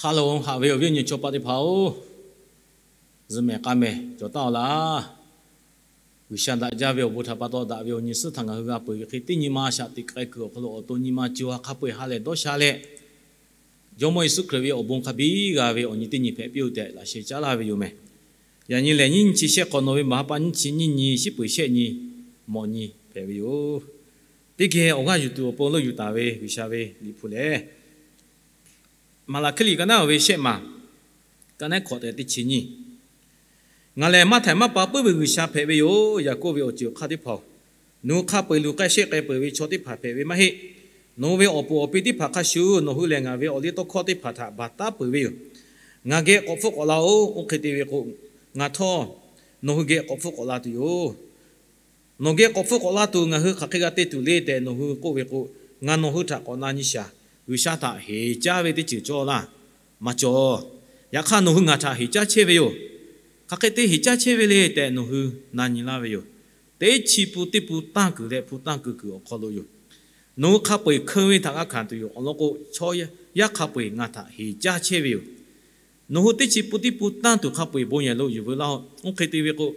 Hk'a loˍ haꞈ ve awˬ viˉ awˬ nyi chaw paˆ teˇ hpaˍ-oˬ, zuhꞈ mehˍ k'a mehˍ cawˬ taˉ-aw laˇ. G'uiˬsha daꞈ jaˇ ve awˬ bon htaꞈ pa taw, daꞈ ve awˬ nyi suhˉ htaꞈ ngaˬ hui g'a peuˬ ve hk'e, teˇ nyi ma shaꞈ teꞈ k'ai kuiˬ awˬ hk'aw lo awˬ to nyi ma co ha hk'a peu-eˬ ha lehˬ dawˇ sha leh, Jawˇmawˇ Yeˍsuˆ Hkriꞈ ve awˬ bon hk'a biˇ g'a ve awˬ nyi teˇ nyi hpehꞈ piˇ-oˆ tehꞈ laꞈ sheh caˉ laˇ ve yoˬ mehˍ. Yaꞈ nyi lehˬ, nyiˇ nyi chi shehˆ hk'awꞈ nawˬ ve maˍ ha pa nyiˇ chi nyiˇ nyi shiˉ peuˬ shehˆ nyi mawꞈ nyi hpehꞈ ve yoˬ. Teˇ geh awˬ g'aˇ yuˬ tuˬ awˬ pon lo yuˬ taˍ ve G'uiˬsha ve liꞈ hpu lehˬ, Maˍlaˍhkiˆ liꞈ ka naˉ-oˬ ve shehˆ maˬ, ka naˉ hkawꞈ tehꞈ teˇ chi nyiˇ. Ngaˬ lehˬ maˇ htaiˍ maˇ pa puiˉ ve G'uiˬsha hpehꞈ ve yoˬ. Yaˍkoˆ ve awˬ ceuˬ awˬ hk'aˇ teˇ hpaˍ-oˬ, nawˬ hui hk'a peu-eˬ luˬ k'ai sheˆ k'ai peuˬ ve chaw teˇ hpaˍ hpehꞈ ve maˇ heˆ. Nawˬ hui ve awˬ puˍ awˬ pi teˇ hpaˍ hk'a shuˍ nawˬ hui lehˬ ngaˬ ve awˬ liˇ tawˇ hkawˇ teˇ hpaˍ htaꞈ baˬ taˉ peuˬ ve yoˬ. Ngaˬ geh k'awꞈ hpfuhˆ k'awꞈ la-oˬ. Oˇ hk'e te ve k'o, ngaˬ htawˇ nawˬ hui geh k'awꞈ hpfuhˆ k'awꞈ la tuˬ yoˬ. Nawˬ geh k'awꞈ hpfuhˆ k'awꞈ la tuˬ ngaˬ hui hk'aˬ hk'e g'a te tuˬ le tehꞈ nawˬ hui k'oˆ ve k'o, ngaˬ nawˬ hui htaꞈ k'awꞈ na nyi shaˍ. G'uiˬsha htaꞈ heˍ caˇ ve teˇ ceuˬ cawˇ laˇ maˇ cawˬ. Yaꞈ hk'aˇ nawˬ hui ngaˬ htaꞈ heˍ caˇ chehˇ ve yoˬ. Hk'aˬ hk'e te heˍ caˇ chehˇ ve le tehꞈ nawˬ hui na nyi laˇ ve yoˬ. Teˇ chi pun teˇ pun tanˇ kuiˬ leh hpu tanˇ kuiˬ kuiˬ awˬ hk'aw lo yoˬ. Nawˬ hui hk'a peu-eˬ hkeun ve htaꞈ g'a hkanˍ tuˬ yoˬ. Awˬ lawn k'o, chaw yaˇ hk'a peu-eˬ ngaˬ htaꞈ heˍ caˇ chehˇ ve yoˬ. Nawˬ hui teˇ chi pun teˇ pun tanˇ tuˬ hk'a peu-eˬ bon yehˬ lo yuˬ veu laˇ-oˆ. Oˇ hk'e te ve k'o,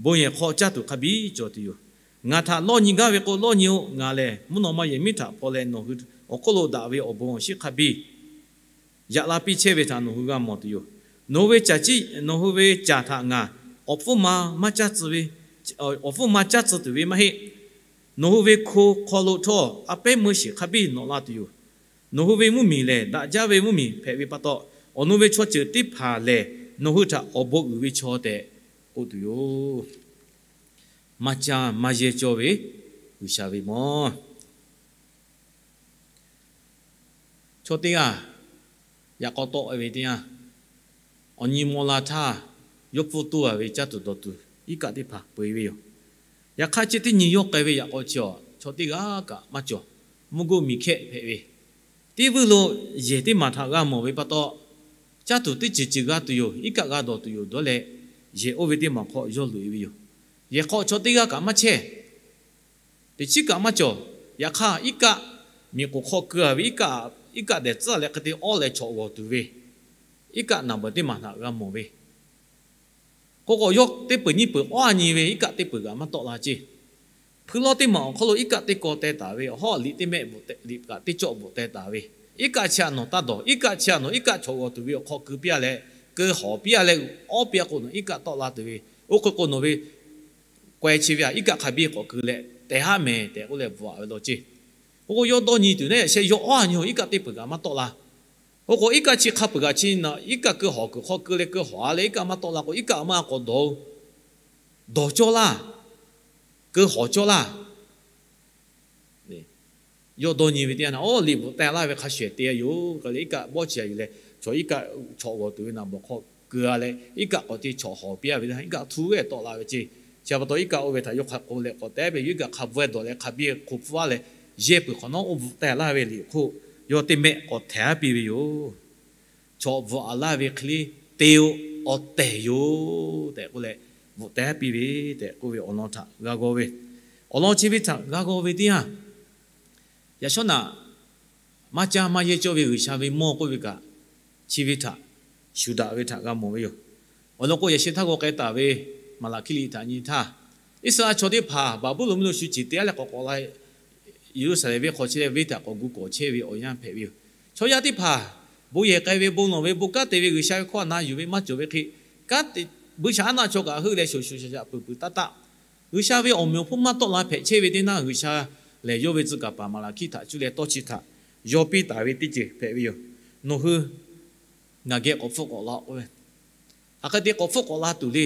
bon yehˬ hk'aw caˇ tuˬ hk'a biˇ cawˬ tuˬ yoˬ. Ngaˬ htaꞈ lawˇ nyi gaˇ ve k'o lawˇ nyi-oˆ. Ngaˬ lehˬ mvuhˇ naw ma yehˬ miˉ htaꞈ hpaw leh nawˬ hui awˬ hk'oˆ lo daꞈ ve awˬ bon awˬ shiˉ hk'a biˇ yaꞈ la piˇ chehˇ ve htaꞈ nawˬ hui g'a mawˬ tuˬ yoˬ. Nawˬ hui ve caˬ ciˆ, nawˬ hui ve caˬ htaꞈ ngaˬ awˬ hpfuhˇ ma maˇ caˇ tcuh ve, awˬ hpfuhˇ ma caˇ tcuh tuˬ ve maˇ heˆ. Nawˬ hui ve hko hk'aw lo htawˇ a pehˉ meuˇ shiˍ hk'a biˇ nawꞈ la tuˬ yoˬ. Nawˬ hui ve mvuhˇmiˬ lehˬ daꞈ jaˇ ve mvuhˇmiˬ hpehꞈ ve pa taw, awˬ nu ve chaw ceuˬ teˇ hpaˍ lehˬ nawˬ hui htaꞈ awˬ bon uiˍ ve chaw tehꞈ k'oˆ tuˬ yoˬ. Maˇ caˇ maˇ yehˇ cawˇ ve G'uiˬsha ve mawˇ. Chaw teˇ g'aˇ yaꞈ k'aw tawˆ ve teˇ yanˇ, awˬ nyi maw la htaˇ, yawˇ pfuhˇ toˇ a ve caˇ tuˬ dawˬ tuˬ iˉ kaˆ teˇ hpaˍ peu-eˬ ve yoˬ. Yaꞈ hk'aˇ, chi teˇ nyi yawˇ k'ai ve yaꞈ k'aw chi, chaw teˇ g'aˇ kaꞈ maˇ cawˬ. Mvuhˇ goˇ miˬ hkehˆ hpehꞈ ve, teˇ vuiˇ lo yehˬ teˇ maˬ htaꞈ g'a mawˬ ve pa taw, caˇ tuˬ teˇ ceuˬ ceuˬ g'a tuˬ yoˬ. Iˉ kaˆ g'a dawˬ tuˬ yoˬ dawˇ leh, yehˬ oˇ ve teˇ maˬ hk'aw yawˇ loꞈ-e ve yoˬ. Yehˬ hk'aw chaw teˇ g'aˇ kaꞈ maˇ chehˇ. Teꞈ chiˉ kaꞈ maˇ cawˬ. Yaꞈ hk'aˇ, iˉ kaˆ miˬ k'oˍ hk'aw keu a ve iˉ kaˆ, iˉ kaˆ dehꞈ tcuhˉ leh hk'e te awˉ leh chawꞈ g'awˬ tuˬ ve, iˉ kaˆ naˍ bawˬ teˇ maˬ htaꞈ g'a mawˬ ve, k'o k'o yawˇ teˇ peuˬ nyiˇ peuˬ awˉ a nyi ve iˉ kaˆ teˇ peuˬ kaꞈ maˇ tawˆ la ceˇ. Hpui lawˇ teˇ maˬ awˬ hk'aw lo iˉ kaˆ teˇ kaw teh taˍ ve, awˬ hawˉ liꞈ teˇ mehˆ bvuhꞈ teh, liꞈ kaꞈ teˇ cawˆ bvuhꞈ teh taˍ ve, iˉ kaˆ chi a nawˬ taˇ dawˬ, iˉ kaˆ chi a nawˬ iˉ kaˆ chawꞈ g'awˬ tuˬ ve awˬ hk'aw keu piˇ a leh, keu hawˍ piˇ a leh, awˉ piˇ a k'o nawˬ iˉ kaˆ tawˆ la tuˬ ve, oˇ hk'e k'o nawˬ ve k'aweh chi ve a iˉ kaˆ hk'a biˇ k'awꞈ keu leh tehˬ haˉ mehˍ tehꞈ k'oˆ leh bvuhꞈ a ve law ceˇ. K'o k'o yawˇ dawˇ nyi tuˬ naˉ yaꞈ sheh yawˇ awˉ a nyi-oˬ, iˉ kaˆ teˇ peuˬ kaꞈ maˇ tawˆ la. K'o k'o iˉ kaˆ chi hk'a peuˬ kaꞈ chi na iˉ kaˆ keu hawˍ kuiˬ hk'aw keu leh keu hawˍ a leh iˉ kaˆ maˇ tawˆ la k'o iˉ kaˆ maˇ k'awꞈ dawˬ-oˬ. Dawˬ cawˇ laˇ. Keu hawˍ cawˇ laˇ. Yawˇ dawˇ nyi ve teˇ yanˇ, awˉ liꞈ bvuhꞈ teh laˇ ve hk'a shehˍ te a yoˬ. K'ai leh iˉ kaˆ bawˇ chi a yuˬ leh chaw iˉ kaˆ chawꞈ g'awˬ tuˬ ve naˍ bawˬ hk'aw keu a leh iˉ kaˆ k'awꞈ te chawꞈ hawˍ piˇ a ve, iˉ kaˆ htu g'ehˇ tawˆ la ve ceˇ. Chi pa taw iˉ kaˆ oˇ ve htaꞈ yawˇ hk'a k'oˆ leh k'awꞈ tehˉ ve yoˬ. Iˉ kaˆ hk'a bvuhˇ dawˬ leh hk'a biˇ hk'o hpfuhˇ a leh, yehˇ peuˬ hk'awꞈ nawˉ oˇ bvuhꞈ teh laˇ ve liꞈ hk'oˆ yawˇ teˇ mehˆ k'awꞈ htehˍ a piˇ ve yoˬ. Chaw bvuhꞈ a laˇ ve hk'e le te-o, awˬ tehˬ yoˬ tehꞈ k'oˆ leh, bvuhꞈ teh piˇ ve tehꞈ k'oˆ ve awˬ lawn htaꞈ g'a g'aw ve, awˬ lawn chi ve htaꞈ g'a g'aw ve teˇ yanˇ, yaꞈ shawˉ naꞈ maˇ caˇ maˇ yehˇ cawˇ ve G'uiˬsha ve mawˇ k'oˆ ve kaꞈ, chi ve htaꞈ shuˍ daꞈ ve htaꞈ g'a mawˬ ve yoˬ. Awˬ lawn k'o, yaꞈ sheh htaˇ g'aw k'ai taˍ ve Maˍlaˍhkiˆ liꞈ htaꞈ nyi htaˇ, Iˉsaˍreˍlaˆ chaw teˇ hpaˍ Baˍbuˍlonˍ mvuhˇ lo shu ceˬ te a leh k'awꞈ k'awꞈ la Yeˍruˆsaˍlehnˍ venˇ hk'aw chehˇ leh venˇ htaꞈ k'awꞈ gu k'awꞈ chehˇ ve awˬ yanˇ hpehꞈ ve yoˬ. Chaw yaˇ teˇ hpaˍ bon yehˬ k'ai ve, bon lawˬ ve, bon kanˉ te ve, G'uiˬsha ve hkawˇ na yuˬ ve maˇ cawˬ ve hk'e, kanˉ te buiˇshaˆaˉnaˆ chaw kaꞈ heuˆ leh shoˍ shoˍ shaˍ shaˍ peuˬ peuˬ taˇ taˆ. G'uiˬsha ve awˬ meꞈ awˬ hponˇ maˇ tawˆ la hpehꞈ chehˇ ve teˇ naˇ, G'uiˬsha lehˬ yawˇ ve tcuh kaˍ paˍ Maˍlaˍhkiˆ htaꞈ cuˇ leh tawˇ chi htaꞈ yaw piˇ taˍ ve teˇ ceuˬ hpehꞈ ve yoˬ. Nawˬ hui ngaˬ geh k'awꞈ hpfuhˆ k'awꞈ la k'oˆ ve, hk'aˬ hk'e te k'awꞈ hpfuhˆ k'awꞈ la tuˬ le.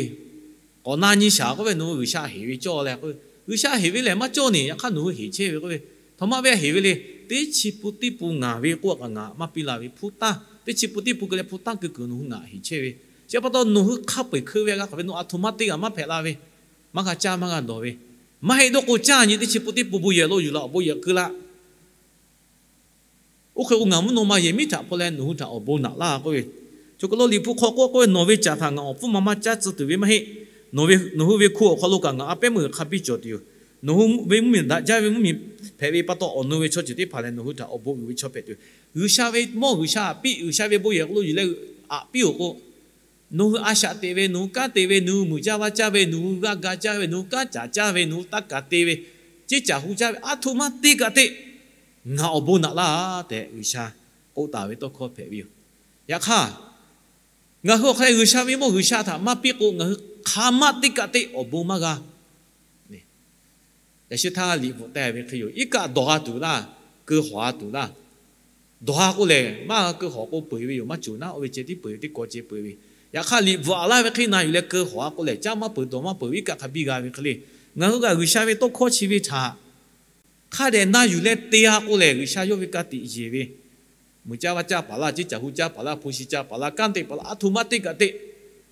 K'awꞈ na nyi shaˍ k'oˆ ve, nawˬ hui G'uiˬsha heˍ ve cawˇ leh k'oˆ ve, G'uiˬsha heˍ ve lehˬ maˇ cawˇ ne. Yaꞈ hk'aˇ nawˬ hui heˍ chehˇ ve k'oˆ ve, htaꞈ ma ve heˍ ve le. Teˇ chi pun teˇ pun ngaˬ ve k'oˆ kaꞈ ngaˬ maˇ piˇ la ve hpu tanˇ, teˇ chi pun teˇ pun keu leh hpu tanˇ keu kuiˬ nawˬ hui ngaˬ heˍ chehˇ ve. Chi pa taw nawˬ hui hk'a peu-eˬ hkeu ve g'a hk'aˬ ve nawˬ aˬ htoꞈ ma teˇ g'aˇ maˇ hpehꞈ la ve, maˇ g'a caˇ maˇ g'a dawˬ ve, maˇ heˆ dawˇ k'o caˇ nyi teˇ chi pun teˇ pun bon yehˬ lo yuˬ la, bon yehˬ keu la. Oˇ hk'e k'o, ngaˬ mvuhˇ naw ma yehˬ miˉ htaꞈ hpaw leh nawˬ hui htaꞈ awˬ bon naꞈ laˇ k'oˆ ve, chaw ka lo Liꞈ hpu hk'aw k'oˆ k'oˆ ve, Nawˬ ve caˬ htaꞈ ngaˬ awˬ hpfuhˇ ma maˇ caˇ tcuh tuˬ ve maˇ heˆ. Nawˬ ve, nawˬ hui ve hko awˬ hk'aw lo kaꞈ ngaˬ a pehˉ meuˇ hk'a biˇ cawˬ tuˬ yoˬ. Nawˬ hui ve mvuhˇmiˬ daꞈ jaˇ ve mvuhˇmiˬ hpehꞈ ve pa taw, awˬ nu ve chaw ceuˬ teˇ hpaˍ lehˬ nawˬ hui htaꞈ awˬ bon uiˍ ve chaw hpehꞈ tuˬ, G'uiˬsha ve mawˇ G'uiˬsha aꞈ piˇ, G'uiˬsha ve bon yehˬ hk'aw lo yuˬ leh aꞈ piˇ-oˬ k'o, nawˬ hui a shaꞈ teꞈ ve, nawˬ hui kanˉ te ve, nawˬ hui muiˬ caˇ vaˇ caˇ ve, nawˬ hui g'a ga caˇ ve, nawˬ hui kanˉ caˍ caˇ ve, nawˬ hui taˇ kaˍ te ve, ceˇ caˬ hu caˇ ve, aˉ htoꞈ ma teˇ kaꞈ te ngaˬ awˬ bon naꞈ laˇ tehꞈ G'uiˬsha k'oˆ taˍ ve tawˇ hkawˇ hpehꞈ ve yoˬ. Yaꞈ hk'aˇ, ngaˬ hui awˬ hk'aw leh G'uiˬsha ve mawˇ G'uiˬsha htaꞈ maˇ piˇ k'o, ngaˬ hui hk'aˬ ma teˇ kaꞈ te awˬ bon maˇ g'a. Yaꞈ sheh htaˇ liꞈ bvuhꞈ taˍ ve hk'e yoˬ. Iˉ kaˆ dawˬ-a tuˬ laˇ, keu hawˍ-a tuˬ laˇ. Dawˬ-a k'o lehˬ, maˇ keu hawˍ k'o peuˬ ve yoˬ, maˇ cawˬ naˉ, oˇ ve ceh tiˉ peuˬ ve, teˇ kaw ceh peuˬ ve. Yaꞈ hk'aˇ liꞈ bvuhꞈ-a laˇ ve hk'e na yuˬ leh keu hawˍ-a k'o lehˬ, caˉ maˇ peuˬ, dawˬ maˇ peuˬ ve, iˉ kaˆ hk'a biˇ g'a ve hk'e le. Ngaˬ hui kaꞈ G'uiˬsha ve tawˇ hkawˇ chi ve htaꞈ hk'a dehꞈ na yuˬ leh te-a k'o lehˬ, G'uiˬsha yawˇ ve ka tiꞈ yeˬ ve, muiˬ caˇ vaˇ caˇ paˍ laˇ, ceˇ caˬ hu caˇ paˍ laˇ, hpu shi caˇ paˍ laˇ, kanˉ te paˍ laˇ, aˉ htoꞈ ma teˇ kaꞈ te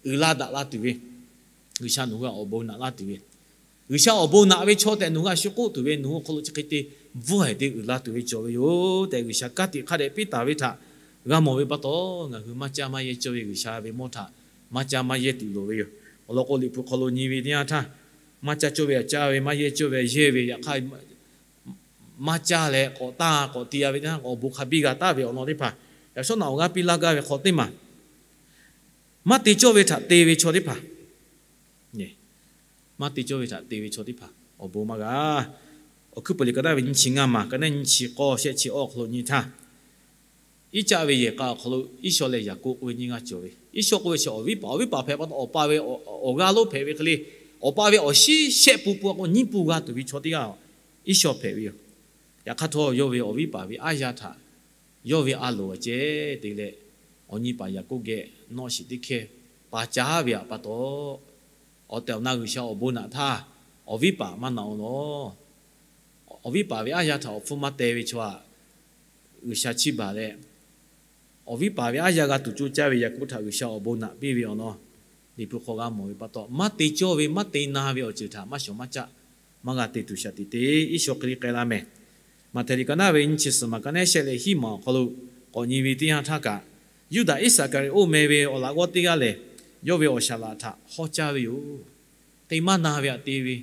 uiˍ la daꞈ la tuˬ ve, G'uiˬsha nawˬ hui awˬ bon naꞈ laˇ tuˬ ve, G'uiˬsha awˬ bon naꞈ ve chaw tehꞈ nawˬ hui a shu k'oˆ tuˬ ve, nawˬ hui awˬ hk'aw lo chi hk'e te bvuhˇ-ehˍ te uiˍ la tuˬ ve cawˬ ve yoˬ tehꞈ, G'uiˬsha ka tiꞈ hk'a dehꞈ piˇ taˍ ve htaꞈ g'a mawˬ ve pa taw, ngaˬ hui maˇ caˇ maˇ yehˇ cawˇ ve G'uiˬsha ve mawˇ htaꞈ maˇ caˇ maˇ yehˇ tuˬ loˍ ve yoˬ. Awˬ lawn k'o, liꞈ hpu hk'aw lo nyi ve teˇ yanˇ htaˇ, maˇ caˇ cawˇ ve aꞈ caˇ ve, maˇ yehˇ cawˇ ve aꞈ yehˇ ve, yaꞈ hk'aˇ maˇ caˇ leh k'awꞈ tanˇ k'awꞈ te-a ve teˇ yanˇ, awˬ bon hk'a biˇ g'a taˍ ve awˬ lawn teˇ hpaˍ, yaꞈ shawˉ naꞈ awˬ g'aˇ piˇ laˇ gaˇ ve hk'aw teˇ maˬ, maˇ te cawˇ ve htaꞈ te ve chaw teˇ hpaˍ, maˇ te cawˇ ve htaꞈ te ve chaw teˇ hpaˍ awˬ bon maˇ g'a. Awˬ hkuiˉ peuˬ liꞈ ka daˇ ve nyiˇ chi ngaˇ maˬ, ka naˉ nyiˇ chi k'awˇ shehˆ chi awˇ hk'aw lo nyi htaˇ, Iˉcaˆ ve yehˬ k'a awˬ hk'aw lo Iˉsawˇ leh Yaˍkoˆ k'oˆ ve nyiˇ g'aˇ cawˬ ve. Iˉsawˇ k'oˆ ve chi awˬ viˉ paˍ, awˬ viˉ paˍ hpehꞈ pa taw, awˬ pa ve awˬ g'aˇ lonˉ hpehꞈ ve hk'e le, awˬ pa ve awˬ shiˉ shehˆ pun pun-a k'o, nyiˇ pun g'a tuˬ ve chaw teˇ g'aˇ Iˉsawˇ hpehꞈ ve yoˬ. Yaꞈ hk'aˇ htawˇ, yawˇ ve awˬ viˉ paˍ ve aˉ yaˇ htaꞈ yawˇ ve a loˍ awˬ ceh te leh, awˬ nyi paˍ Yaˍkoˆ geh nawˆ shiˍ teˇ hkehˇ pa caˉ ve aꞈ pa taw, awˬ tehˬ awˬ na G'uiˬsha awˬ bon naꞈ htaˇ, awˬ viˉ paˍ maˇ naꞈ-o law. Awˬ viˉ paˍ ve aˉ yaˇ htaꞈ awˬ hpfuhˇ maˇ teh ve chaw aꞈ, G'uiˬsha chiˇ baˬ leh, awˬ viˉ paˍ ve aˉ yaˇ g'a tuˬ co caˇ ve Yaˍkoˆ htaꞈ G'uiˬsha awˬ bon naꞈ piˇ ve awˬ lawn, Liꞈ hpu hk'aw g'a mawˬ ve pa taw, maˇ te cawˇ ve maˇ te na ve awˬ ceuˬ htaꞈ maˇ shawˍ maˇ caˆ, maˇ g'a te tuˬ shaˍ tiꞈ te, Iˉsawˇ hk'e le k'ai laˇ mehˍ. Maꞈhtehˍ liꞈ ka naˉ ve nyiˇ chi suhˍ maˬ, ka naˉ shehˆ leh hiˉ maˬ awˬ hk'aw lo k'awꞈ nyi ve teˇ yanˇ htaˇ kaꞈ, Yuˇdaꞈ Iˉsaˍkaˍriˍoˆ meh ve awˬ laꞈ g'awˇ teˇ g'aˇ lehˬ, yawˇ ve awˬ shaˍ laꞈ htaꞈ hawˉ caˇ ve yoˬ. Te maˇ na ve aꞈ te ve,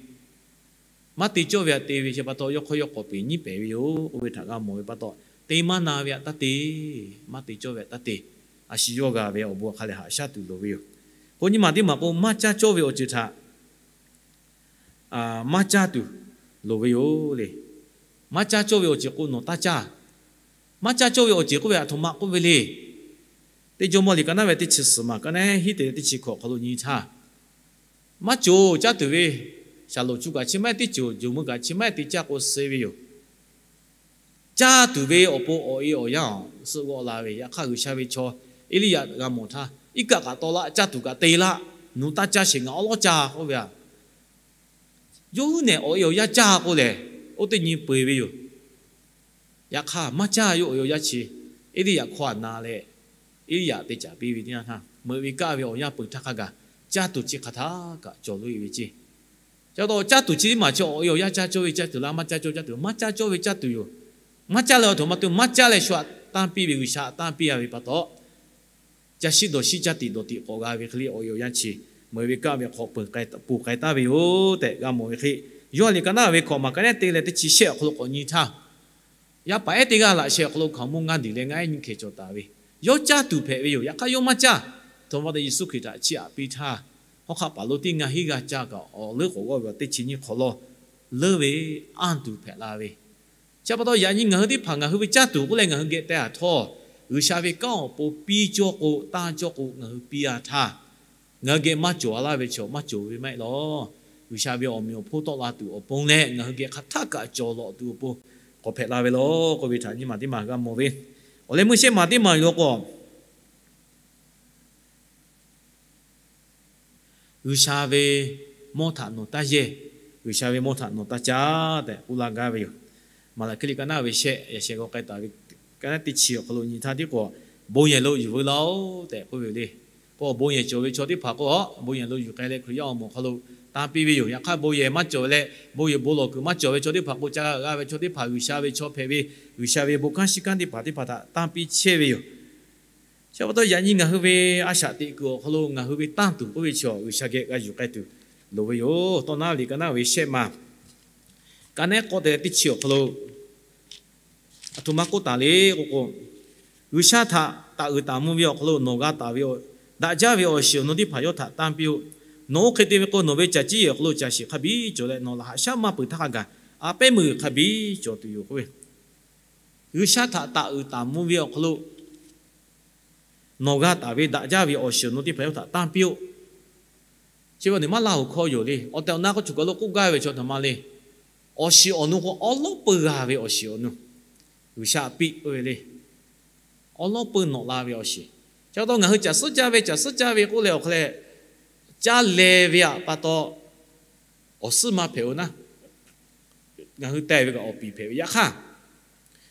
maˇ te cawˇ ve aꞈ te ve chi pa taw, yawˇ hk'aw yawˇ k'awꞈ peˍ nyiˇ pehˍ ve yoˬ. Oˇ ve htaꞈ g'a mawˬ ve pa taw, te maˇ na ve aꞈ taˇ te, maˇ te cawˇ ve aꞈ taˇ te, a shu yawˇ g'a ve awˬ bon hk'a lehˬ haꞈ shaˉ tuˬ loˍ ve yoˬ. K'o, nyi maˬ teˇ maˬ k'o, maˇ caˇ cawˇ ve awˬ ceuˬ htaꞈ maˇ caˇ tuˬ loˍ ve yoˬ le. Maˇ caˇ cawˇ ve awˬ ceuˬ k'o nawˬ taˇ caˇ. Maˇ caˇ cawˇ ve awˬ ceuˬ k'oˆ ve aˬ htoꞈ ma k'oˆ ve le. Teˇ Jawˇmawˇ liꞈ ka naˉ ve teˇ chi suhˍ maˬ, ka naˉ hiˉ te leh teˇ chi hkawꞈ hk'aw lo nyi htaˇ, maˇ cawˬ caˇ tuˬ ve, shaˍlonˍ chu kaꞈ chi maˇ heˆ, teˇ ceuˬ jawˬ meuˇ kaꞈ chi maˇ heˆ te caˇ k'o suh ve yoˬ. Caˇ tuˬ ve awˬ pon awˬ e awˬ yanˇ suh g'aw la ve. Yaꞈ hk'aˇ, G'uiˬsha ve chaw Eˇliˇyaꞈ g'a mawˬ htaˇ, iˉ kaˆ kaꞈ taw laˇ, caˇ tuˬ kaꞈ te laˇ, nawˬ taˇ caˇ sheˍ, ngaˬ awˉ lawˉ caˇ k'oˆ ve aꞈ, yawˇ huiˉ nehˬ awˬ e awˬ yanˇ caˇ k'o lehˬ, oˇ teˇ nyi peu-eˬ ve yoˬ. Yaꞈ hk'aˇ, maˇ caˇ, yawˇ awˬ e awˬ yanˇ chi Eˇliˇyaꞈ hkawˇ aꞈ na leh, Eˇliˇyaꞈ te caˍ piˇ ve teˇ yanˇ htaˇ, meuꞈ ve kaˆ ve awˬ yanˇ peuˬ htaˇ hk'a gaˬ caˇ tuˬ chi hk'aˬ htaˇ kaꞈ cawˬ loꞈ-e ve ceˇ. Chi pa taw, caˇ tuˬ chi teˇ maˬ chi awˬ e awˬ yanˇ caˇ cawˇ ve caˇ tuˬ laˇ, maˇ caˇ cawˇ caˇ tuˬ, maˇ caˇ cawˇ ve caˇ tuˬ yoˬ. Maˇ caˇ leh aˬ htoꞈ ma te, maˇ caˇ leh shu aꞈ tanˇ piˇ ve, G'uiˬsha aꞈ tanˇ piˇ-a ve pa taw, caˇ shiˉ dawˬ shiˉ caˇ tiꞈ dawˬ tiꞈ k'awꞈ g'a ve hk'e le, awˬ e awˬ yanˇ chi meuꞈ ve kaˆ ve hk'aw peuˬ k'ai taˍ ve yoˬ tehꞈ g'a mawˬ ve hk'e, Yoˇhanˬ liꞈ ka naˉ ve hkawꞈ maˬ, ka naˉ te leh teˇ chi shehˆ awˬ hk'aw lo k'awꞈ nyi htaˇ, yaˇ paˍ ehˉ teˇ g'aˇ laꞈ sheh awˬ hk'aw lo hkaoˍmonˇ ngaˇ diˬ leh ngaˇ ehˉ nyiˇ hkeh cawˬ taˍ ve, yawˇ caˇ tuˬ hpehꞈ ve yoˬ. Yaꞈ hk'aˇ, yawˇ maˇ caˇ. Htoꞈ ma te, Yeˍsuˆ Hkriꞈ htaꞈ chiˇ aꞈ piˇ htaˇ, hawˉ hk'aˆ paˍ lonˉ teˇ ngaˇ hinˉ g'aˇ caˇ kaꞈ, awˬ leuˉ k'awꞈ g'awˇ ve teˇ chi nyiˇ hk'awꞈ lawˇ leuˉ ve anˇ tuˬ hpehꞈ la ve. Chi pa taw, yaꞈ nyi ngaˬ hui teˇ hpaˍ ngaˬ hui ve caˇ tuˬ k'oˆ leh ngaˬ hui geh teh-a htawˇ, G'uiˬsha ve kanˉ awˬ pon piˇ cawˇ k'o, tanˇ cawˇ k'o, ngaˬ hui piˇ-a htaˇ, ngaˬ hui geh maˇ cawˬ-a laˇ ve chaw maˇ cawˬ ve maˇ heˆ law. G'uiˬsha ve awˬ meꞈ awˬ hponˇ tawˆ la tuˬ awˬ pon leh, ngaˬ hui geh hk'aˬ htaˇ kaꞈ cawˬ lawꞈ tuˬ awˬ pon k'awꞈ hpehꞈ la ve law k'oˆ ve htaꞈ nyi maˬ teˇ maˬ g'a mawˬ ve. Awˬ leh meuˇ shehˆ maˬ teˇ maˬ yoˬ k'o, G'uiˬsha ve mawˇ htaꞈ nawˬ taˇ yehˇ, G'uiˬsha ve mawˇ htaꞈ nawˬ taˇ caˇ tehꞈ k'oˆ laˇ gaˇ ve yoˬ. Maˍlaˍhkiˆ liꞈ ka naˉ ve shehˆ, yaꞈ sheh g'aw k'ai taˍ ve, ka naˉ teˇ chi awˬ hk'aw lo nyi htaˇ tiˉ k'o, bon yehˬ lo yuˬ veu laˇ-oˆ tehꞈ k'oˆ ve le. K'o, bon yehˬ cawˬ ve chaw teˇ hpaˍ k'o, a bon yehˬ lo yuˬ k'ai leh Hkriꞈ yaˇ awˬ moˍ awˬ hk'aw lo tanˇ piˇ ve yoˬ. Yaꞈ hk'aˇ, bon yehˬ maˇ cawˬ leh bon yehˬ bon lawˬ kuiˬ maˇ cawˬ ve chaw teˇ hpaˍ k'o, ca g'a ve chaw teˇ hpaˍ G'uiˬsha ve chaw hpehꞈ ve, G'uiˬsha ve bon kanˉ shiˉ kanˉ teˇ hpaˍ teˇ hpaˍ htaꞈ tanˇ piˇ chehˇ ve yoˬ. Chi pa taw, yaꞈ nyi ngaˬ hui ve a shaꞈ teꞈ kuiˬ awˬ hk'aw lo ngaˬ hui ve tanˇ tuˬ k'oˆ ve chaw G'uiˬsha geh g'a yuˬ k'ai tuˬ loˍ ve yoˬ. Tawˇ naˉ liꞈ ka naˉ ve shehˆ maˬ, ka naˉ k'awˇ te teˇ chi awˬ hk'aw lo Aˬ htoꞈ ma k'oˆ taˍ le k'o k'o, G'uiˬsha htaꞈ taˍ uiˍ taˍ mvuh ve awˬ hk'aw lo nawˬ g'a taˍ ve daꞈ jaˇ ve awˬ shiˍ awˬ nu teˇ hpaˍ yawˇ htaꞈ tanˇ piˇ-oˆ. Nawˬ oˇ hk'e te ve k'o, nawˬ ve caˬ ciˇ yehˬ awˬ hk'aw lo caˬ shiˍ hk'a biˇ cawˬ leh, nawˬ laꞈ haꞈ shaˉ maˇ peuˬ htaˇ hk'a gaˬ a pehˉ meuˇ g'uiˬ hk'a biˇ cawˬ tuˬ yoˬ k'oˆ ve. G'uiˬsha htaꞈ taˍ uiˍ taˍ mvuh ve awˬ hk'aw lo nawˬ g'a taˍ ve daꞈ jaˇ ve awˬ shiˍ awˬ nu teˇ hpaˍ yawˇ htaꞈ tanˇ piˇ-oˆ. Chi ve awˬ nyi maˇ laˇ hoꞈ hkawˇ yoˬ le. Awˬ tehˬ awˬ na k'o, choˬ kaˬ lo k'oˆ gaˇ ve chaw htaꞈ ma le. Awˬ shiˍ awˬ nu k'o, awˉ lawˉ peuˬ g'a ve awˬ shiˍ awˬ nu, G'uiˬsha piˇ k'oˆ ve le. Awˉ lawˉ peuˬ nawꞈ la ve awˬ shiˍ. Chi pa taw ngaˬ hui caˬ suhˉ caˇ ve, caˬ suhˉ caˇ ve k'oˆ leh awˬ hk'a leh, caˇ leh ve htaꞈ pa taw awˬ suhˉ maˇ hpehꞈ-oˬ naˉ, ngaˬ hui teh ve kaꞈ awˬ piˍ hpehꞈ ve. Yaꞈ hk'aˇ,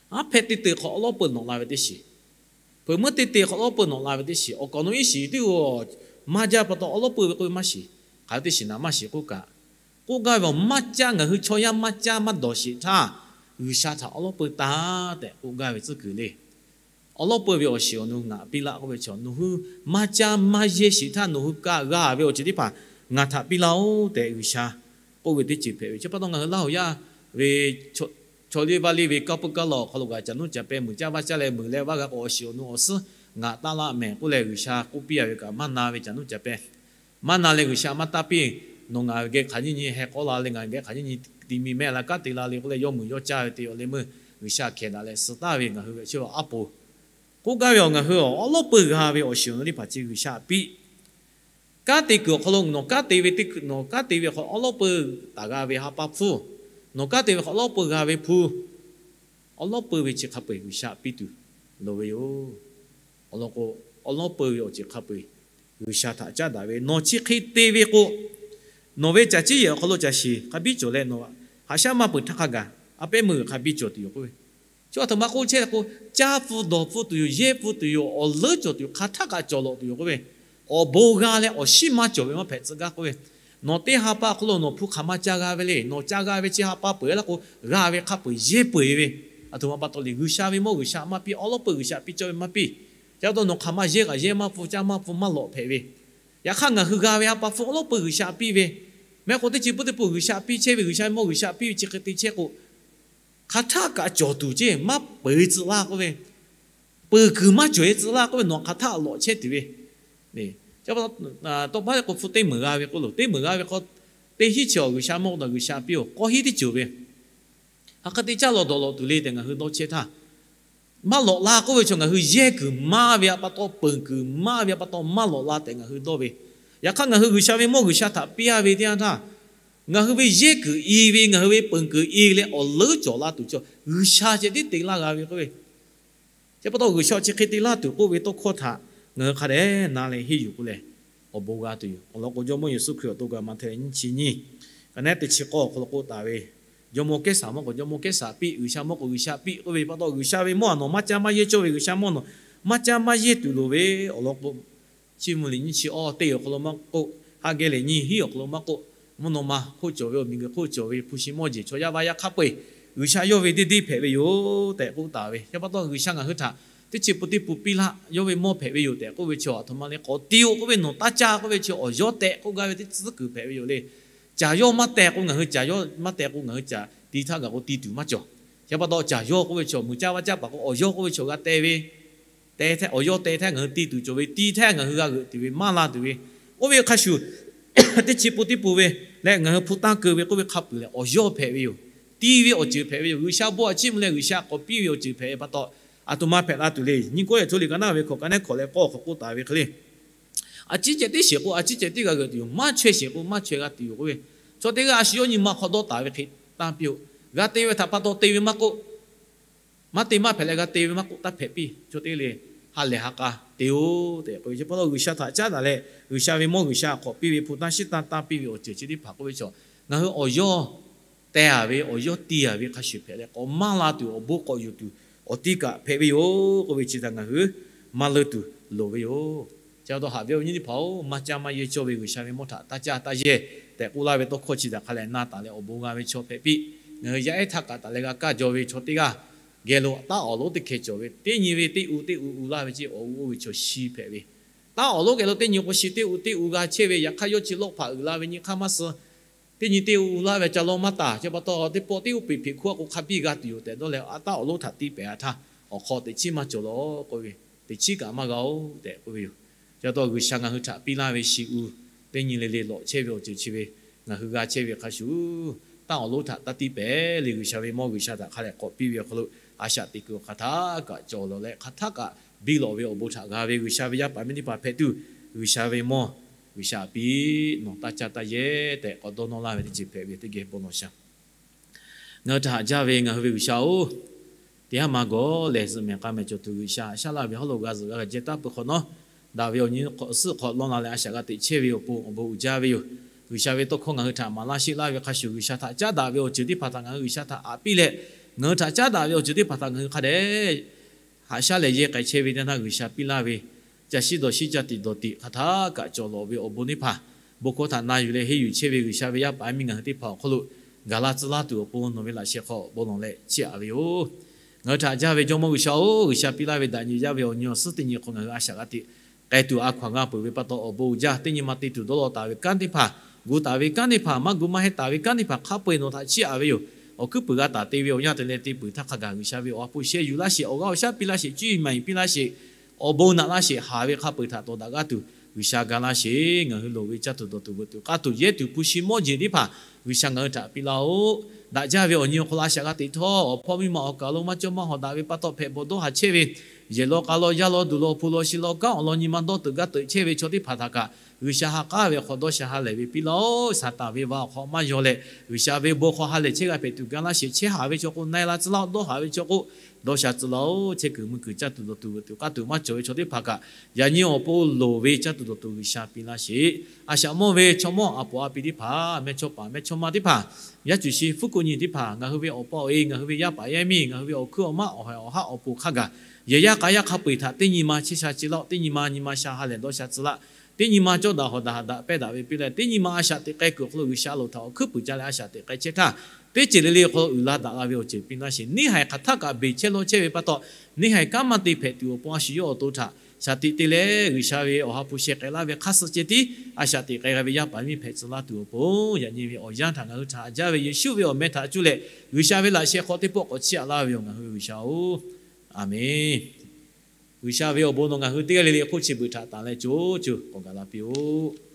aˉ hpehꞈ teˇ te hk'awꞈ awˉ lawˉ peuˬ nawꞈ la ve teˇ shiˍ, hpeuꞈ meuˇ teˇ te hk'awꞈ awˉ lawˉ peuˬ nawꞈ la ve teˇ shiˍ, awˬ kaˍ awˬ nu iˉ shiˍ teˇ g'aˇ maˇ jaˇ pa taw awˉ lawˉ peuˬ ve k'oˆ ve maˇ shiˍ. Hk'aˬ ve teˇ shiˍ naˍ maˇ shiˍ k'oˆ kaꞈ, k'oˆ gaˇ ve awˬ maˇ caˇ, ngaˬ hui chaw yaˇ maˇ caˇ maˇ dawˬ sheˍ htaˇ, G'uiˬsha htaꞈ awˉ lawˉ peuˬ taˍ tehꞈ k'oˆ gaˇ ve tcuhˉ kuiˬ le. Awˉ lawˉ peuˬ ve awˬ shiˍ awˬ nu ngaˬ piˇ laˇ k'oˆ ve chaw, nawˬ hui maˇ caˇ maˇ yehˇ sheˍ htaˇ nawˬ hui kaꞈ g'a ve awˬ ceuˬ teˇ hpaˍ ngaˬ htaꞈ piˇ laˇ-oˆ tehꞈ G'uiˬsha k'oˆ ve teˇ ceuˬ hpehꞈ ve. Chi pa taw ngaˬ hui Laˇ huˍ yaˇ ve chaw liˇ vaˇ liˇ ve kanˇ puiˉ kanˇ law awˬ hk'aw lo g'a caˬ nuˇ caˬ peh muiˬ caˇ vaˇ caˇ leh muiˬ leh vaˇ g'a k'o awˬ shiˍ awˬ nu awˬ suhˉ ngaˬ taˇ laˇ mehˍ k'oˆ leh G'uiˬsha k'oˆ piˇ a ve kaꞈ maˇ na ve caˬ nuˇ caˬ peh maˇ na leh G'uiˬsha maˇ taˇ piˇ. Nawˬ ngaˬ geh hk'aˬ nyiˇ nyi heh k'awˇ la le, ngaˬ geh hk'aˬ nyiˇ nyi ti mi mehˆ la kanˉ te la le k'oˆ leh yawˇ muiˬ yawˇ caˇ ve te awˬ leh meuˇ G'uiˬsha hkehˍ daꞈ leh suh taˍ ve ngaˬ hui ve chi a aˉ poˍ k'oˆ gaˇ ve awˬ, ngaˬ hui awˬ awˉ lawˉ peuˬ g'a ve awˬ shiˍ awˬ nu teˇ hpaˍ chi G'uiˬsha piˇ. Kanˉ te kuiˬ awˬ hk'aw lo nawˬ kanˉ te ve teˇ kuiˬ, nawˬ kanˉ te ve awˬ hk'aw awˉ lawˉ peuˬ taˍ g'a ve ha pa hpfuhˇ, nawˬ kanˉ te ve awˬ hk'aw awˉ lawˉ peuˬ g'a ve hpu, awˉ lawˉ peuˬ ve chi hk'a peu-eˬ G'uiˬsha piˇ tuˬ loˍ ve yoˬ. Awˬ lawn k'o, awˉ lawˉ peuˬ ve awˬ ceuˬ hk'a peu-eˬ G'uiˬsha htaꞈ caˉ daꞈ ve. Nawˬ chi hk'e te ve k'o, nawˬ ve caˬ ciˇ yehˬ awˬ hk'aw lo caˬ shiˍ hk'a biˇ cawˬ leh nawˬ haꞈ shaˉ maˇ peuˬ htaˇ hk'a gaˬ a pehˉ meuˇ g'uiˬ hk'a biˇ cawˬ tuˬ yoˬ k'oˆ ve. Chi a htoꞈ ma k'oˆ chehˇ k'o, caˇ pfuhˇ dawˬ pfuhˇ tuˬ yoˬ, yehˇ pfuhˇ tuˬ yoˬ, awˬ leuˉ cawˬ tuˬ yoˬ, hk'aˬ htaˆ kaꞈ cawˬ lawˬ tuˬ yoˬ k'oˆ ve. Awˬ bon g'a leh awˬ shiˉ maˇ cawˬ ve maˇ hpehꞈ tcuh gaˇ k'oˆ ve. Nawˬ teˇ ha pa awˬ hk'aw lo nawˬ hpu hk'aˬ ma ca g'a ve le. Nawˬ ca g'a ve chi ha pa peuˬ laˇ k'o, g'a ve hk'a peu-eˬ yehˇ peu-eˬ ve. Aˬ htoꞈ ma pa taw le, G'uiˬsha ve mawˇ G'uiˬsha maˇ piˇ, awˉ lawˉ peuˬ G'uiˬsha piˇ cawˇ ve maˇ piˇ. Chi pa taw nawˬ hk'aˬ ma yehˇ kaꞈ yehˇ maˇ pfuhˇ, caˇ maˇ pfuhˇ maˇ lawꞈ hpehꞈ ve. Yaꞈ hk'aˇ ngaˬ hui g'a ve ha pa hpfuhˇ awˉ lawˉ peuˬ G'uiˬsha piˇ ve. Mehˆ k'o teˇ chi pun teˇ pun G'uiˬsha piˇ chehˇ ve, G'uiˬsha ve mawˇ G'uiˬsha piˇ ve chi hk'e te chehˇ k'o, hk'aˬ htaˆ kaꞈ cawˬ tuˬ ceˇ maˇ peuˬ tcuh laˇ k'oˆ ve, peuˬ kuiˬ maˇ cawˬ-e tcuh laˇ k'oˆ ve, nawˬ hk'aˬ htaˆ lawꞈ chehˇ tuˬ ve. Tawˇ pa k'o hpu teˇ meunˍ g'a ve k'oˆ lo, teˇ meunˍ g'a ve k'o, teˇ hinˉ chi awˬ G'uiˬsha mawˇ k'o G'uiˬsha piˇ-oˬ, k'awꞈ hiˉ teˇ ceuˬ ve, ha k'a te caˇ lawˬ dawˬ lawˬ tuˬ le tehꞈ ngaˬ hui dawˇ chehˇ htaˇ, maˇ lawꞈ la k'oˆ ve chaw ngaˬ hui yehˇ kuiˬ maˇ ve pa taw, peuˬ kuiˬ maˇ ve pa taw maˇ lawꞈ la tehꞈ ngaˬ hui dawˇ ve. Yaꞈ hk'aˇ ngaˬ hui G'uiˬsha ve mawˇ G'uiˬsha htaꞈ piˇ a ve teˇ yanˇ htaˇ, ngaˬ hui ve yehˇ kuiˬ i ve, ngaˬ hui ve peuˬ kuiˬ i leh awˬ leuˉ cawˬ la tuˬ chaw G'uiˬsha ceh tiˉ te laˇ g'a ve k'oˆ ve. Chi pa taw G'uiˬsha chi hk'e te laˇ tuˬ k'oˆ ve tawˇ hkawˇ htaꞈ ngaˬ hui hk'a dehꞈ na leh henˇ yuˬ k'o lehˬ, awˬ bon g'a tuˬ yoˬ. Awˬ lawn k'o, Jawˇmawˇ Yeˍsuˆ Hkriꞈ awˬ to kaꞈ Maꞈhtehˍ nyiˇ chi nyiˇ, ka naˉ teˇ chi k'awˇ awˬ hk'aw lo k'oˆ taˍ ve, Jawˇmawˇ Kehˉsaˍ mawˇ k'o Jawˇmawˇ Kehˉsaˍ piˇ, G'uiˬsha mawˇ k'o G'uiˬsha piˇ k'oˆ ve pa taw, G'uiˬsha ve mawˇ a nawˬ maˇ caˇ maˇ yehˇ cawˇ ve, G'uiˬsha mawˇ nawˬ maˇ caˇ maˇ yehˇ tuˬ loˍ ve. Awˬ lawn k'o, Chiˇ mvuh liꞈ nyiˇ chi awˇ teˇ awˬ hk'aw lo maˇ k'oˆ, haꞈ geh lehˬ nyiˇ hinˉ awˬ hk'aw lo maˇ k'oˆ, mvuhˇ naw ma hk'oˆ cawˬ ve, awˬ miˬguiˬ hk'oˆ cawˬ ve, hpu shi mawˇ jeˬ chaw yaˇ vaˇ yaˇ hk'a peu-eˬ G'uiˬsha yawˇ ve deˇ deˇ hpehꞈ ve yoˬ tehꞈ k'oˆ taˍ ve. Chi pa taw G'uiˬsha ngaˬ hui htaꞈ teˇ chi pun teˇ pun piˇ laˇ, yawˇ ve mawˇ hpehꞈ ve yoˬ tehꞈ k'oˆ ve chi a htoꞈ ma le, k'awꞈ te-o k'oˆ ve, nawˬ taˇ caˇ k'oˆ ve chi awˬ yawˇ tehꞈ k'oˆ gaˇ ve teˇ tcuhˉ kuiˬ hpehꞈ ve yoˬ le. Caˬ yawˇ maˇ teh k'o ngaˬ hui caˬ yawˇ maˇ teh k'o ngaˬ hui caˬ ti htaˇ gaˬ k'o ti tuˬ maˇ cawˬ. Chi pa taw caˬ yawˇ k'oˆ ve chi awˬ muiˬ caˇ vaˇ caˇ paˍ k'o awˬ yawˇ k'oˆ ve chi awˬ g'a teh ve, teh htaˇ awˬ yawˇ teh htaˇ ngaˬ hui ti tuˬ cawˬ ve, ti htaˇ ngaˬ hui g'a g'euꞈ tuˬ ve, maˇ la tuˬ ve, oˇ ve hk'a shuˍ teˇ chi pun teˇ pun ve leh ngaˬ hui hpu tanˇ keu ve k'oˆ ve hk'a peu-eˬ lehˬ awˬ yawˇ hpehꞈ ve yoˬ. Ti ve awˬ ceuˬ hpehꞈ ve yoˬ. G'uiˬsha bon a chiˇ mvuh leh G'uiˬsha k'awꞈ piˇ ve awˬ ceuˬ hpehꞈ ve pa taw, aˬ htoꞈ ma hpehꞈ la tuˬ le. Nyiˇ Kawˇrenˍhtuˆ liꞈ ka naˉ ve hkawꞈ ka naˉ hkawꞈ leh k'awˇ hk'awꞈ k'oˆ taˍ ve hk'e le, a ciˉ ceh tiˉ sheˍ k'o a ciˉ ceh tiˉ g'a g'euꞈ tuˬ yoˬ. Maˇ chaweh sheˍ k'o maˇ chaweh g'a tuˬ yoˬ k'oˆ ve. Chaw teˇ g'aˇ a shu yawˇ nyi ma hk'aw dawˇ taˍ ve hk'e tanˇ piˇ-oˆ. G'a te ve htaꞈ pa taw te ve maˇ k'oˆ, maˇ te maˇ hpehꞈ leh g'a te ve maˇ k'oˆ, taˇ hpehꞈ piˇ. Chaw teˇ g'aˇ le ha lehˬ ha k'a te-o tehꞈ k'oˆ ve. Chi pa taw G'uiˬsha htaꞈ caˉ daꞈ leh G'uiˬsha ve mawˇ G'uiˬsha k'awꞈ piˇ ve hpu tanˇ shiˉ tanˇ tanˇ piˇ ve awˬ ceuˬ chi teˇ hpaˍ k'oˆ ve chaw, ngaˬ hui awˬ yawˇ teh a ve, awˬ yawˇ ti a ve hk'a shuˍ hpehꞈ leh k'awꞈ maˇ la tuˬ, awˬ bon k'awꞈ yuˬ tuˬ awˬ ti kaꞈ hpehꞈ ve yoˬ k'oˆ ve chi htaꞈ ngaˬ hui maˇ leuˇ tuˬ loˍ ve yoˬ. Chi pa taw haꞈ ve awˬ nyi teˇ hpaˍ-oˬ, maˇ caˇ maˇ yehˇ cawˇ ve G'uiˬsha ve mawˇ htaꞈ taˇ caˇ taˇ yehˇ tehꞈ k'oˆ laˇ ve tawˇ hkawˇ chi htaꞈ hk'a lehˬ na taˍ leh awˬ bon g'a ve chaw hpehꞈ piˇ. Ngaˬ hui yaˇ ehˉ htaˇ kaꞈ taˍ leh g'a kaˇ jaw ve chaw teˇ g'aˇ geh lo taˇ awˬ lonˉ teˇ hkeh cawˬ ve, teˇ nyi ve teˇ u teˇ u u laˇ ve ceˇ, awˬ u oˇ ve chaw shi hpehꞈ ve, taˇ awˬ lonˉ geh lo teˇ nyi k'o shi teˇ u teˇ u g'a chehˇ ve, yaꞈ hk'aˇ yawˇ chi lawˇ hpaꞈ uiˍ la ve nyi hk'aˇ maˇ suh Teˇ nyi teˇ uˉ laˇ ve ca lawˇ maˇ taˍ. Chi pa taw teˇ pawˆ teˇ uˉ peꞈ hpeꞈ hkuˇ a k'o hk'a biˇ g'a tuˬ yoˬ tehꞈ dawˇ leh, a taˇ awˬ lonˉ htaꞈ tiˇ pehˍ a htaˇ, awˬ hk'aw teꞈ chiˉ maˇ cawˬ lawˬ k'oˆ ve, teꞈ chiˉ kaꞈ maˇ g'a-oˬ tehꞈ k'oˆ ve yoˬ. Chi pa taw G'uiˬsha ngaˬ hui htaꞈ piˇ laˇ ve shiˍ uiˍ teˇ nyi le le lawꞈ chehˇ ve awˬ ceuˬ chi ve ngaˬ hui g'a chehˇ ve hk'a shuˍ, taˇ awˬ lonˉ htaꞈ taˇ tiˇ pehˍ le G'uiˬsha ve mawˇ G'uiˬsha htaꞈ hk'a dehꞈ k'awꞈ piˇ ve awˬ hk'aw lo a shaꞈ teꞈ kuiˬ awˬ hk'aˬ htaˇ kaꞈ cawˬ lawˬ leh hk'aˬ htaˇ kaꞈ biˇ lawꞈ ve awˬ bon htaꞈ g'a ve G'uiˬsha ve yaˇ paˍ miˇ teˇ hpaˍ hpehꞈ tuˬ, G'uiˬsha ve mawˇ G'uiˬsha piˇ, nawˬ taˇ caˇ taˇ yehˇ tehꞈ k'awꞈ dawˇ nawˇ laˇ ve teˇ ceuˬ hpehꞈ ve teˇ geh bon lawˬ shaˍ. Ngaˬ hui htaꞈ haꞈ jaˇ ve ngaˬ hui ve G'uiˬsha-oˬ, teˇ haˉ ma gawˬ lehˬ zuhꞈ mehˬ k'a mehˬ cawˬ tuˬ G'uiˬsha, a shaˉ laˇ ve hawˉ lo g'a zuhꞈ g'a g'a jehˇ taˍ peuˬ hk'awꞈ nawˉ, daꞈ ve awˬ nyi suhˉ hk'awꞈ lawn la leh a shaꞈ g'a teꞈ chehˇ ve awˬ pon awˬ bon uiˍ jaˇ ve yoˬ. G'uiˬsha ve tawˇ hkawˇ ngaˬ hui htaꞈ maˍ laˇ sheˆ laˇ ve hk'a shuˍ, G'uiˬsha htaꞈ caˉ daꞈ ve awˬ ceuˬ teˇ hpaˍ htaꞈ ngaˬ hui G'uiˬsha htaꞈ aꞈ piˇ leh, ngaˬ hui htaꞈ caˉ daꞈ ve awˬ ceuˬ teˇ hpaˍ htaꞈ ngaˬ hui hk'a dehꞈ haꞈ shaˉ leh yehˇ k'ai chehˇ ve teˇ naˇ G'uiˬsha piˇ laˇ ve ca shiˉ dawˬ shiˉ ca tiꞈ dawˬ tiꞈ hk'aˬ htaˇ kaꞈ cawˬ lawˬ ve awˬ bon teˇ hpaˍ, bon hkawˇ htaꞈ na yuˬ leh henˇ yuˬ chehˇ ve G'uiˬsha ve yaˇ paˍ yaˇ miˇ ngaˬ hui teˇ hpaˍ awˬ hk'aw lo gaˬ la tcuh laˇ tuˬ awˬ pon nawˬ ve laꞈ sheh hk'aw bon lawˬ leh chiˇ aꞈ ve yoˬ. Ngaˬ hui htaꞈ haꞈ jaˇ ve Jawˇmawˇ G'uiˬsha-oˬ, G'uiˬsha piˇ laˇ ve daꞈ nyi jaˇ ve awˬ nyi awˬ suhˉ teˇ nyi hk'aw ngaˬ hui a shaꞈ g'a teꞈ k'ai tuˬ a hkaw anˬ g'a peuˬ ve pa taw awˬ bon uiˍ jaˇ. Teˇ nyi ma te tuˬ dawˇ law taˍ ve kanˉ teˇ hpaˍ, gu taˍ ve kanˉ teˇ hpaˍ, maˇ gu maˇ hehnˇ taˍ ve kanˉ teˇ hpaˍ hk'a peu-eˬ nawˬ htaꞈ chiˇ aꞈ ve yoˬ. Awˬ hkuiˉ puiˍ g'a taˍ te ve awˬ yanˇ te leh te peuˬ htaˇ hk'a gaˬ G'uiˬsha ve awˬ ha hpu sheh yuˬ laˇ sheˍ, awˬ g'aˇ awˬ shaˉ piˇ laˇ sheˍ, cuˇ yiˍ maˍ yiˍ piˇ laˇ sheˍ, awˬ bon naꞈ laˇ sheˍ, haˍ ve hk'a peu-eˬ htaꞈ tawˍ daꞈ g'aˇ tuˬ G'uiˬsha ga laˇ sheˍ. Ngaˬ hui loˍ ve caˇ tuˬ dawˬ tuˬ veuꞈ tuˬ k'aˇ tuˬ yehˇ tuˬ hpu shi mawˇ jeˬ teˇ hpaˍ G'uiˬsha ngaˬ hui htaꞈ piˇ laˇ-oˆ. Daꞈ jaˇ ve awˬ nyi awˬ hk'aw lo a shaꞈ g'a teꞈ htawˇ, awˬ hpawˇ miˇ ma awˬ kaˍ lo maˇ cawˇ maˇ hawˍ daꞈ ve pa taw hpehꞈ bawˬ dawˇ haˍ chehˇ ve, yehˬ law k'a law yaˇ law duˬ law awˬ hpu law shi law kanˉ awˬ lawn nyi ma dawˇ teuꞈ gaˇ teuꞈ chehˇ ve chaw teˇ hpaˍ htaꞈ kaꞈ G'uiˬsha ha k'aˉ ve awˬ hk'aw dawˇ sha ha lehˬ ve piˇ laˇ-oˆ. Saˍtanˍ ve va awˬ hk'aw maˇ yaw leh, G'uiˬsha ve bon hk'aw ha lehˬ chehˇ g'a hpehꞈ tuˬ ga laˇ sheˍ. Chehˇ haˍ ve chaw k'o na-e la tcuh laˇ-oˆ. Dawˇ haˍ ve chaw k'o dawˇ sha tcuh laˇ-oˆ. Chehˇ kuiˬ mui kuiˬ caˇ tuˬ dawˬ tuˬ veuꞈ tuˬ k'aˇ tuˬ maˇ cawˬ ve chaw teˇ hpaˍ kaꞈ, yaꞈ nyi awˬ pon loˍ ve caˇ tuˬ dawˬ tuˬ G'uiˬsha piˇ laˇ sheˍ. A shaꞈ mawˇ ve chaw mawˇ a poˍ a pi teˇ hpaˍ, mehˇ chawˇ paˍ mehˇ chawˇ ma teˇ hpaˍ, yaˇ cuˬ shi fuˉ kuˆ nyi teˇ hpaˍ, ngaˬ hui ve awˬ pa awˬ e, ngaˬ hui ve yaˇ paˍ yaˇ miˇ, ngaˬ hui ve awˬ hkuiˉ awˬ maˆ awˬ haiˬ awˬ haˉ awˬ pon hk'a gaˬ, yehˬ yaˇ k'a yaˇ hk'a peu-eˬ htaꞈ teˇ nyi ma chehˇ sha chi laˇ-oˆ. Teˇ nyi ma nyi ma sha ha lehˬ dawˇ sha tcuh laˇ. Teˇ nyi ma cawˇ daꞈ hawˍ daꞈ haꞈ daꞈ pehˇ daꞈ ve piˇ leh, teˇ nyi ma a shaꞈ teꞈ k'ai kuiˬ awˬ hk'aw lo G'uiˬsha loˍ htaꞈ awˬ hkuiˉ puiˍ ca leh a shaꞈ teꞈ k'ai chehˇ htaˇ, teˇ ceuˬ le le awˬ hk'aw lo uiˍ la daꞈ la ve awˬ ceuˬ piˇ laˇ sheˍ. Neˇ haiˬ hk'aˬ htaˇ kaꞈ beˬ chehˇ lawˇ chehˇ ve pa taw, neˇ haiˬ kanˉ maˇ te hpehꞈ tuˬ awˬ pon a shu yawˇ awˬ to htaꞈ shaˍ tiꞈ te leh G'uiˬsha ve awˬ ha hpu sheh k'ai laˇ ve hk'aˇ suh ceh tiˉ a shaꞈ teꞈ k'ai g'a ve yaˇ paˍ miˇ hpehꞈ tcuh laˇ tuˬ awˬ pon, yaꞈ nyi ve awˬ yanˇ htaꞈ ngaˬ hui htaꞈ haꞈ jaˇ ve Yeˍsuˆ ve awˬ meh htaꞈ cuˇ leh G'uiˬsha ve laꞈ sheh hk'aw teˇ pawˆ k'awꞈ chiˇ aꞈ laˇ ve yoˬ ngaˬ hui ve G'uiˬsha-oˬ. Aˬmenˍ. G'uiˬsha ve awˬ bon nawˬ ngaˬ hui teˇ g'aˇ le le hk'oˆ chi beuꞈ htaꞈ tanˍ leh co co k'awꞈ gaˬ la piˇ-oˆ.